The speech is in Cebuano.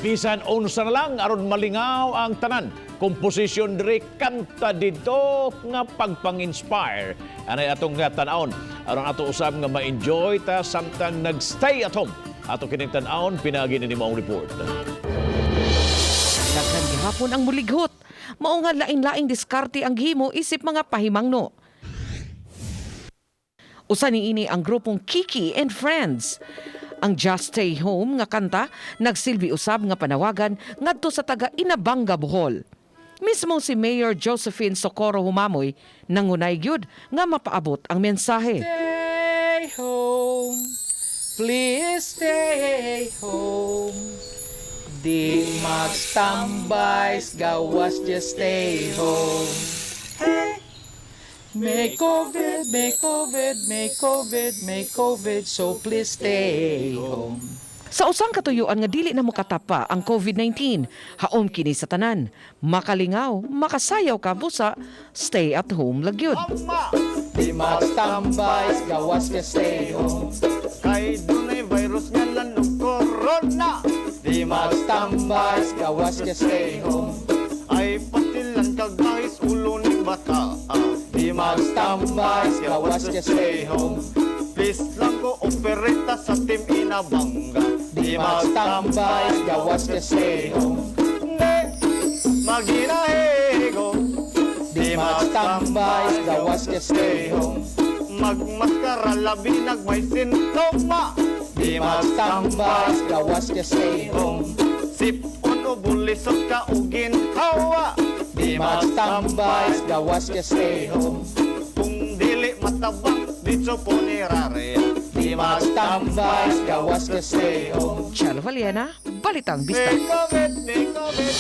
Bisan unsa na lang aron malingaw ang tanan. Komposisyon diri, kanta didto nga pagpang-inspire. Anay atong nga tan-awon aron ato usab nga ma-enjoy ta samtang nag-stay at home. Ato kining tan-awon pinaagi ni maong report. Daghan gihapon ang mulighot. Mao nga lain-laing diskarte ang gihimo isip mga pahimangno. Usa niini ang grupong Kiki and Friends. Ang Just Stay Home nga kanta nagsilbi usab nga panawagan ngadto sa taga Inabanga, Bohol. Mismo si Mayor Josephine Socorro Jumamoy nangunay gyud nga mapaabot ang mensahe. Stay home. Please stay home. Di magtambay, gawas, just stay home. Hey. May COVID, may COVID, may COVID, may COVID, so please stay home. Sa usang katuyuan nga dili na mokatapa ang COVID-19, haom kini sa tanan. Makalingaw, makasayaw ka busa, stay at home lagyud. Di magtambay, gawas, just stay home. Kay dunay virus nga ngalan corona. Di magtambay, gawas, just stay home. Ay patilan kag bahis ulo ni bata. Di magtambay, gawas, just stay home. Please lang ko opereta sa Team Inabanga. Di magtambay, gawas, just stay home. Di maginahigo. Di magtambay, gawas, just stay home. Magmaskara labi nag may sintoma. Di magtambay, gawas, just stay home. Sipon o bulisok ka o ginhawa. Di magtambay, gawas, just stay home. Kung dili matabang dito po ni Rarea. Di magtambay, gawas, just stay home. Chelo Valiena, Balitang Bista. May COVID, may COVID.